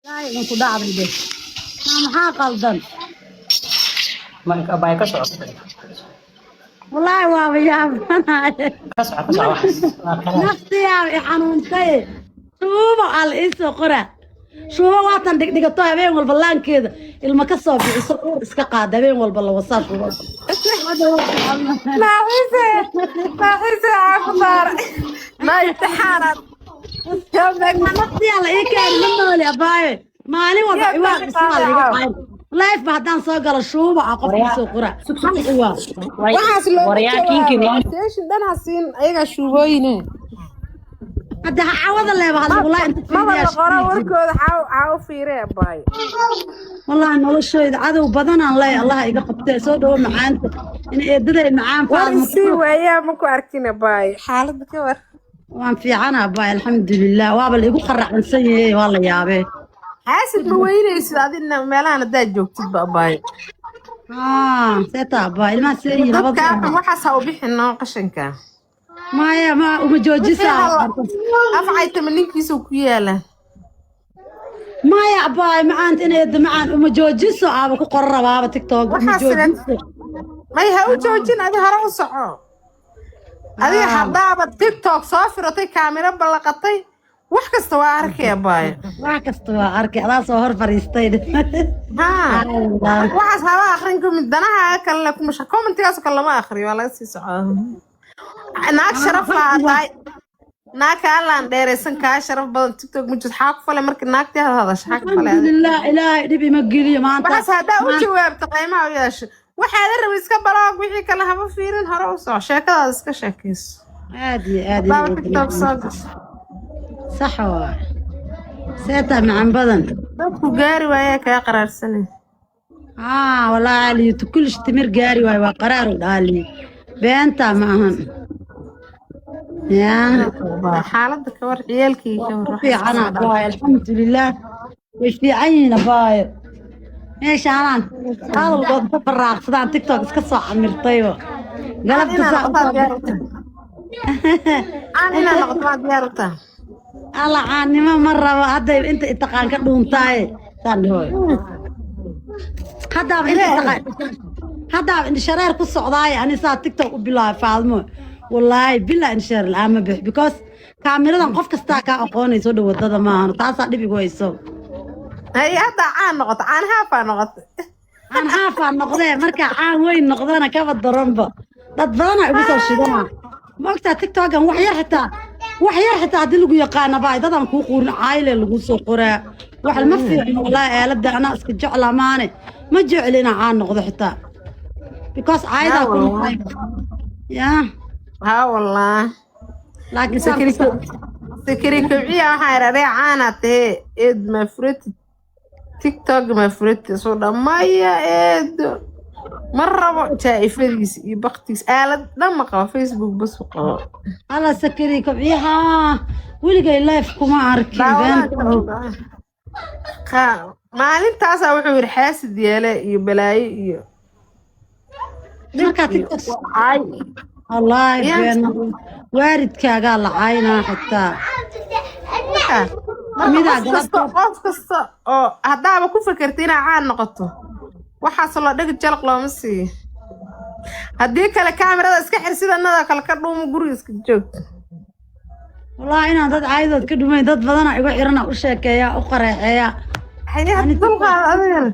Idinku dhacday de. Maxaa qaldan? Marka bay ka soco. Wallaahi waaba yaabanaye. Ka soco, ka soco, waxaas waa kalaas. Naftiyaa i xanuuntay. Shuubo al iisoo qora. Shuubo waatan dhigdhigato, habeen walba laankeeda ilma ka soo bixiso, uur iska qaada, habeen walba la wasaa shuubo. Naaxise, naaxise, caafimaad ma imtixaanaad? Naftiyaa la ii keeni, ma nooli abaaye. Maalin walba Yaa ciwaan ka cusubaa la iga qaada. qayn. Live ba haddaan soo galo, shuubo ah qof iisoo qora. Hal ciwaan. Waxaas looma Waryaa kinkin. jawaabo. Attention dhan ha siin ayagaa, shuubooyine. Hadda ha cawada leeba hadla, wallaahi inta Maba la fiiriyaa. qoro warkooda, xaa xaa u fiiree baay. Wallaahi noloshayda cadow badanaan leeyahay, Allah iga qabtee. Soo dhawo macaanta in eedaday macaan. War Faadmo. Isii waayaa, ma ku arkina baay, xaaladda ka war. Waan fiicanaa baay, alxamdulilah. Waaba la igu qaracsansan yahay, waa la yaabee. Xaasid ma weynaysid adina meelahan haddaad joogtid ba baay. Seetaa baay, ilmaha see yihiin? Dadka labada. Waxaas ha u bixin oo qashinka. Maya, ma uma joojisaa. Afcaytama ninkiisa ku yaala. Maya baay macaanta, in eeda macaan uma joojiso aaba ku qoran rabaaba TikTok uma Waxaas joojiso. May, ha u joojin, adi hore u soco adiga. Haddaaba TikTok soo firatay, kaamiro ballaqatay, wax kasta waa arkaya baay. Wax kasta waa arkay, adaa soo hor fariistay. Ha, waxaas haba akrin kumid danaha kale kuma commentigaas kale lama akriyo, waa laga sii socdaa. Naag sharaf laa tahay, naag kaa dheeraysan, kaa sharaf badan TikTok ma jirto. Xaa ku fale marka naagtii hadasha? Xaa ku fale adiga? Alxamdulilah, Ilaahay dhib ima geliyo maanta. Waxaas haddaa u jawaabto, qiimaha u yeesho. Waxaada raba iska block, wixii kale haba fiirin, hore u soco, sheekadaada iska sheekayso. Aad iyo aad. Haddaaba TikTok soo gasho. Sax waay. Seetaa macan badan? Dadku gaari waayaa kaa qaraarsanay. Wallaahi aliyo kullish timir gaari waayo, waa qaraar u dhaaliyo, beentaa ma ahan yaa. Xaaladda ka war, ciyaalkii ka war. Ku fiicana abaayo, alxamdulilah, way fiican yihiin abaayo. Meeshaanaan hadalkood ka faraaqsadaan, TikTok iska soo camirtaybo galabta. Inaad Saa noqotaa diyaar u tahay? Caan inaad noqoto waa diyaar u tahay? Alla, caannimo ma rabo hadda, inta itaqaan ka dhuuntaaye saan dhahoy. Haddaaba inta itaqaan, haddaaba indhashareer ku socdaaye. Ani saa TikTok u bilaabay, Faadmo, wallaahi bilaa indhashareer la'aan ma bix, because kaamiradan qof kastaa kaa aqoonayso dhow wadada maahan, taasaa dhib igu hayso. Hay, hadda caan noqoto, caan haafaa noqotay. Caan haafaa noqdee, markaa caan weyn noqdana kaba daranba, dad badanaa igu soo shidana. Ma ogtaa TikTokan wax yar xitaa, wax yar xitaa haddii lagu yaqaana baa dadaan kuu quurin, cayle lagu soo qoraa. Wax ma fiicno wallaahi. Aaladda anaa iska jeclaa maane, ma jecli inaan caan noqdo xitaa, because caayadaa ku noqday yaa. Haa wallah. Laakiin saan Sakari kobciya waxaa idhahdee, caanaa tahee eed, ma furatid TikTok? Ma furatid? Soo dhamaya eedo, ma rabo jaa'ifadiisa iyo baktiisa, aalad dhan ma qabo, Facebook bas u qabo. Alla, Sakari kobciyaha weligay live kuma arkin. Daawadaan. Been. Maalintaasaa wuxuu yidhi xaasid yeele iyo balaayo iyo Markaa iyo TikTok caay. Wallaahi. Ya. Been, waalidkaagaa la caynaa xitaa. Marka Midaa qof kasta, qof kasta oo haddaaba ku fekerta inaa caan noqoto, waxaas loo dhegi jalaq looma siiyo. Haddii kale kaamirada iska xir, sida nada kale ka dhuumo, guriga iska joog. Wallaahi inaan dad caayadood ka dhumayn, dad badana igu xirana, u sheekeeya, u qareexeeya. Haye, dulqaada adigana.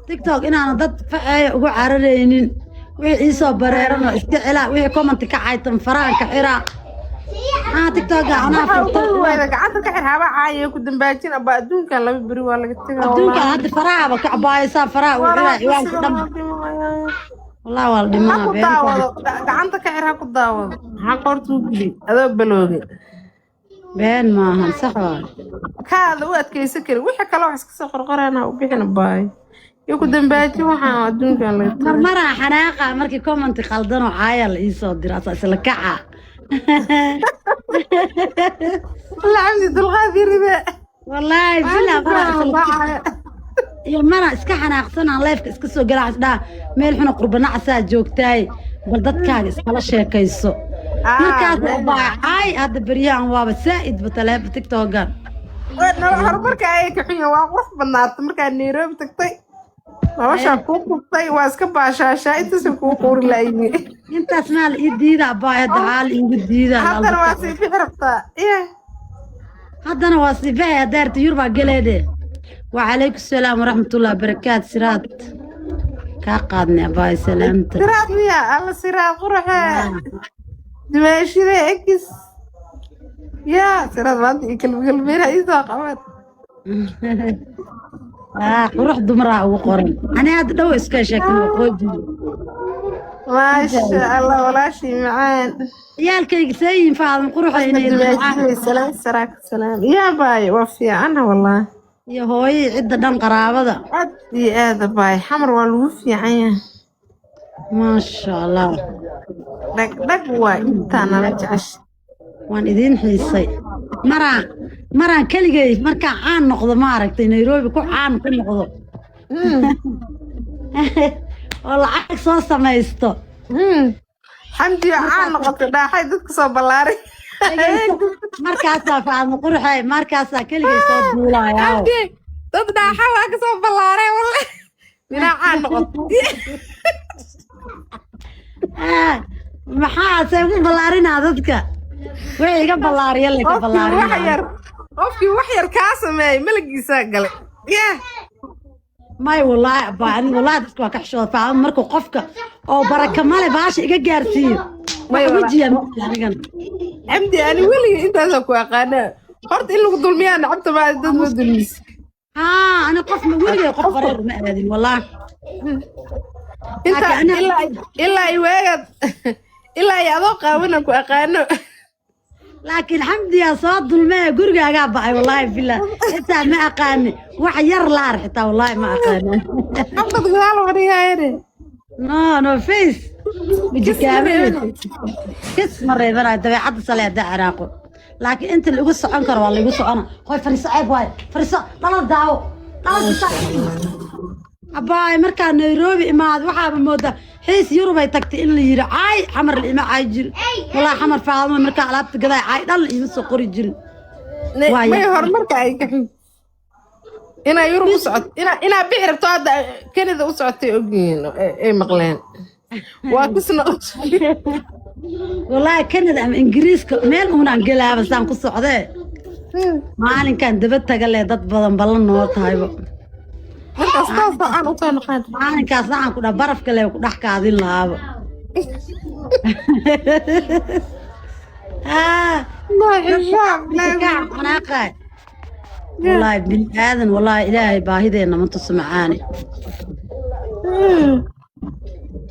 TikTok inaana dad faceeya ugu cararaynin, wixii iisoo bareerano iska celaa, wixii comment ka caytan farahan ka xiraa. Maxaa TikToka anaa Waxa furtay? ugu wayda gacanta ka xir, haba caayo ku dambaajin aba. Adduunkan laba beri waa laga tegaa. Adduunkan Wallaahi. Hadda farahaba ka cabaaysaa, faraha uu xiraa ciwaanka dhan. Wallahi waa la Ha dhimanaa ku beenta. daawado, gacanta ka xir, ha ku daawado, maxaa qoorta u geli adoo balooge? Been maahan, sax waay. Kaada u adkeysan karin, wixii kale wax iska soo qorqoraan ha u bixin baay iyo ku dambaajin. Waxaan adduunkan laga tegay. Marmaraa xanaaqa markii comment qaldan oo caaya la iisoo diro, asaa isla kaca. Lacabsi dulqaad yarida. Wallaahi bilaa maraa isla iyo mana iska xanaaqsanaan, liveka iska soo galaa, isdhaha meel xuna qurbanacasaa joogtaay, bal dadkaaga iskala sheekayso. Markaas baa caay. Hadda beryahan waaba saa'id ba taleefa TikTokan. Horumarka ayay ka xun yihiin. Waa qurux badnaatay markaa Nairobi tagtay, noloshaa kuu quftay, waa iska baashaashaa, intaasay kuu quuri laayihiin. Intaas maa la ii diida, abbaay? Hadda xaal iigu diida. Haddana waa sii bixi rabtaa iya. Haddana waa sii baxay hadaarta, Yurbaa geleedhe. Wacalaykum salaam waraxmatullahi wabarakaatu. Siraad kaa qaadnay, abbaay, salaamta. Siraad miya? Alla, siraad quraxe, dumaashide ekis ya siraad maanta iyo kalbigalbeena iisoo qaban. Ah, qurux dumaraa ugu qoran. Ani hadda dhow iska sheekin waqooji. Maasha Allah, walaashii macaan. Ciyaalkayga seeyin, Faadan quruxa inay ducaan. Dumaashide, salaam saraak salaam yaa baay, waa fiicana wallahi. Iyo hooyadii, cidda dhan, qaraabada. Aad iyo aada baay, Xamar waa lagu fiican yahay. Maasha Allah. Dhag dhag waa intaa nala jecesha. Waan idiin xiisay. Maraan keligay markaan caan noqdo, maaragtay, Nairobi ku caan ku noqdo oo lacag soo samaysto. Xamdiyo caan noqotay, dhaaxay dadka soo ballaaray. Markaasaa, Faadmo quruxay, markaasaa keligay soo duulayaa. Xamdi dad dhaaxa waa ka soo ballaaray wallahi, minaa caan noqotay. Maxaa se ugu ballaarinaa dadka? Wixii iga ballaariya le ka Qofkii wax ballaarinaa. yar, qofkii wax yar kaa sameeyay malagiisaa galay yeah. May, wallaahi abaa, ani wallaahi dadka waa ka xishooda, Faadmo. Markuu qofka oo baraka male baasha iga gaarsiiyo, May wax walaa. wejiya ma anigan. Xamdi, ani weligay intaasaan ku aqaanaa, horta in lagu dulmiyaa nacabta, maa dad ma dulmis. Haa, ani qof ma weligay qof bareer ma aadin wallaahi. Inta Laakiin ilaa i waagaad ilaa i adoo qaawana ku aqaano. Laakiin Xamdiyaa soo dulmee, gurigaagaa ba'ay, wallaahi billah, xitaa ma aqaani wax yar laar, xitaa wallaahi ma aqaani. Xabad gadaal fadhiyaayane. No, no face wajikaamada kis ma reebanayo, dabeecadda sale haddaa canaaqo, laakiin inta laigu socon karo waa laigu socona. Hoy, fariiso, ceeb waaye, fariiso, dhala daawo, dhala. Abbaay, markaa Nairobi imaad, waxaaba moodaa xiis Yurubay tagtay in la yidhi. Caay Xamar la ima caay jirin walaa. Xamar, Faadmo, markaa alaabta gadaay caay dhan la iima soo qori jirin. Waa May yar. Horumarka ay ka xun inaa Yurub u socot, inaa bixi rabto, hadda Canada u socotay ogyihiin, ay maqleen, waa kusna. Wallaahi Canada ama Ingiriiska meel uunaan gelaaba saan ku socdee. Maalinkan daba taga leh dad badan ballan noo tahayba. Markaas taas aan usoo noqon. Maalinkaas waxaan ku dhaha barafka leh ku dhex kaadin lahaaba. Ah, kaa xanaaqaay wallaahi, bini aadan wallaahi, Ilaahay baahideenna ma tuso macaani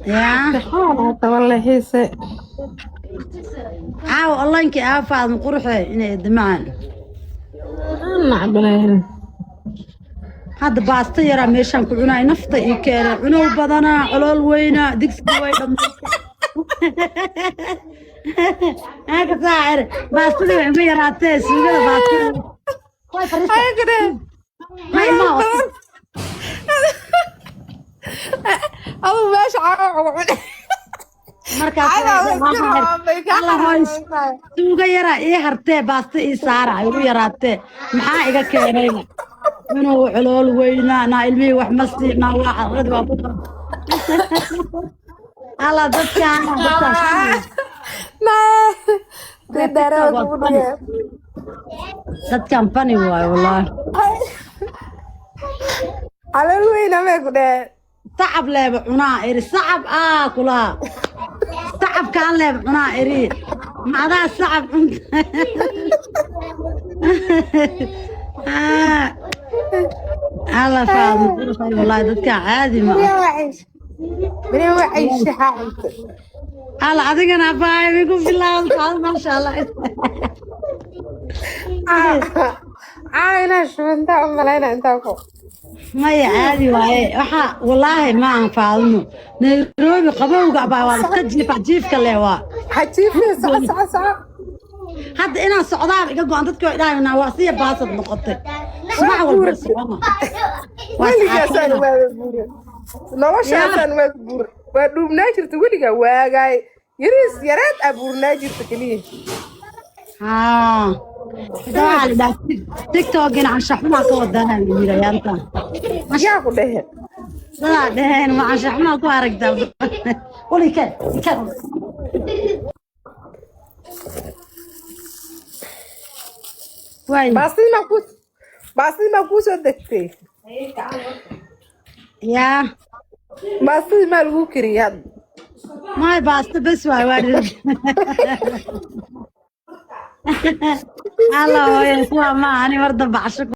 yaa. Xiise. Caawa onlinekii aafaadma quruxe inay idimacaan. Nacbalayn. Hadda baasta yaraa meeshaan ku cunaay, nafta ii keenay, cunow badanaa, colool weynaa, digsiga way dhammaystay. Aka saacir baastadii way ima yaraatee, suugada baastada way fariista. Ayagane. Ma imaa. Aduu meesha caawa ugu cun. Markaas Ayadaa iska rabaa, bay kaa alla hoys. xaraameysaa. Suuga yaraa ii hartee, baasta ii saara igu yaraatee, maxaa iga keenayba inuu colool weynaa? Naa ilmihii wax ma siinaa, waa carradi waa ku alla dadkaan dadkaan. Dee daarada kugu dhigaya. Dadkan fani waayo wallaahi. Calool weyna mee ku dheh. Sacab leeba cunaa eri, sacab aa kulaha, sacabkaan leeba cunaa eri, macdaa sacab cunta. Ah, alla Faadmo wallaahi dadkan caadi ma aha. Beri waa cayshe xaa cunta. Alla adigana baay igu bilaawda, Faadmo, maasha Allah. Caa inaa shubantaa u malayna intaa ku. Maya, caadi waaye waxaa wallaahi ma aan Faadmo. Nairobi qabowga baa waa iska jiifa, jiifka leh waa. Xajiifiya, soco soco soco. Hadda inaan socdaaba iga go-an, dadka way dhahaynaa waa siya baasad noqotay, subax walba socona waa. Weligaasaan Iscaafina. waaga buure, noloshaasaan waaga buure, waa dhuubnaa jirta weligaa, waagaay yariis yareed aa buurnaa jirta keliya. Haa. Waxaa la dhahaa TikTokina anshaxumaa ka wadanaa la yiri ayaanta. Yaa ku dhehe? Dadaa dheheen, ma anshaxumaa ku aragtaa? Wali keen keen. Waay. Baastadii maa kuu soo degtay? Yaa. Baastadii maa lagu kariyey hadda? Maay, baasto bes waay, waa dhir. Alla hooye, kuwa ma ani mar dambe casho.